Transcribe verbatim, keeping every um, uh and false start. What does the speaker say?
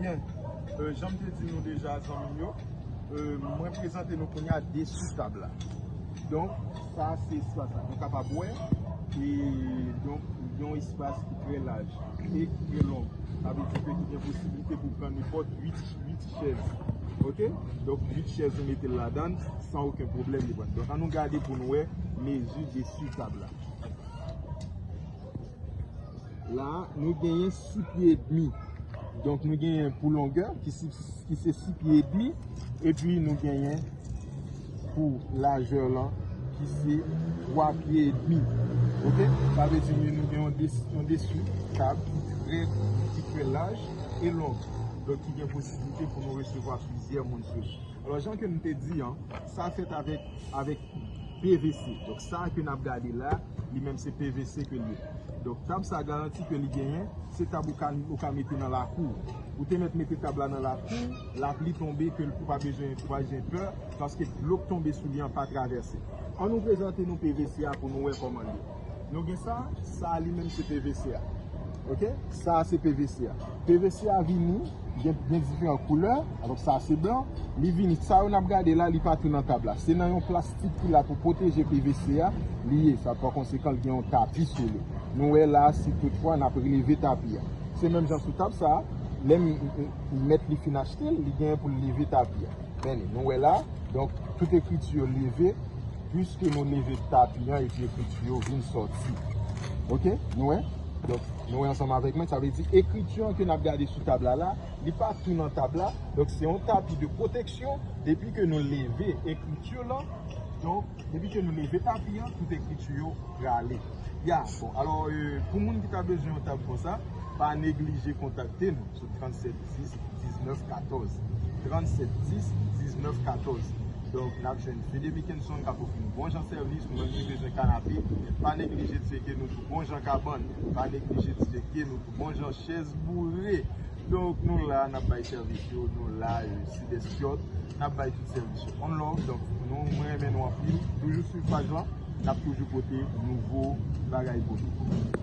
Byen, euh, jan m te di nou deja, zanmi m yo, euh, mwen prezante nou kounye a desi tab la. Donk, sa se espas la. Nou kapab wè, e donk, yon espas ki trè laj e ki trè long. Sa vle di ke ki gen posiblite pou pran nenpòt uit, uit chèz. Oke? Donk, uit chèz, nou mete l ladan l san okenn pwoblèm, li pran. Donk, an nou gade pou nou wè mezi desi tab la. La, nou genyen sis pye edmi. Donk, nou genyen pou longè, ki si, ki se sis pye edmi, epi nou genyen pou lajè lan, ki se twa pye edmi. Oke? Sa vle di, nou gen yon desi, yon desi tab ki trè, ki trè laj e long. Donk, ki gen posiblite pou nou resevwa plizyè moun sou li. Alò, jan ke m te di an, sa fèt avèk, avèk P V C. Donk, sa ke n ap gade la, li menm se P V C ke l ye. Donk, tab sa garanti ke li genyen, se tab ou ka, ou ka mete nan lakou. Ou te mèt mete tab la nan lakou, lapli tonbe, ke ou pa bezwen, ou pa bezwen pè, paske dlo k tonbe sou li an pa travèse. An nou prezante nou P V C a pou nou wè kòman l ye. Nou gen sa, sa li menm se P V C a. Oke? Sa se P V C a. P V C a vini, gen, gen diferan koulè, alò sa se blan. Li vini, sa yo n ap gade la, li pa tou nan tab la. Se nan yon plastik ki la pou pwoteje P V C a, li ye. Sa pa konsekan, li gen yon tapi sou li. Nou wè la, si toutfwa n ap releve tapi a. Se menm jan sou tab sa, lè m, m, m mèt li fin achte l, li genyen pou l leve tapi a. Men li, nou wè la, donk, tout ekriti yo leve, piske nou leve tapi an epi ekriti yo vin sòti. Oke? Nou wè? Donk, nou wè ansanm avèk mwen, sa vle di ekriti an ke n ap gade sou tab la la, li pa tou nan tab la. Donk, se yon tapi de pwoteksyon. Depi ke nou leve ekriti lan, donk, depi ke nou leve tapi an, tout ekriti yo prale. Ya, bon, alò, euh, pou moun ki ta bezwen yon tab konsa, pa neglije kontakte nou sou trannsèt dis diznèf katòz. Trannsèt dis diznèf katòz. Donk, n ap jwenn Fede Mickenson k ap ofri nou bon jan sèvis, ou menm ki bezwen kanape, pa neglije tcheke nou tou bon jan kabann, pa neglije tcheke nou tou bon jan chèz boure. Donk, nou la, n ap bay sèvis yo, nou la, euh, Sidès Kyòt, n ap bay tout sèvis yo. One love, donk, nou, mwen renmen nou anpil, toujou swiv paj lan, n ap toujou pote nouvo bagay pou nou.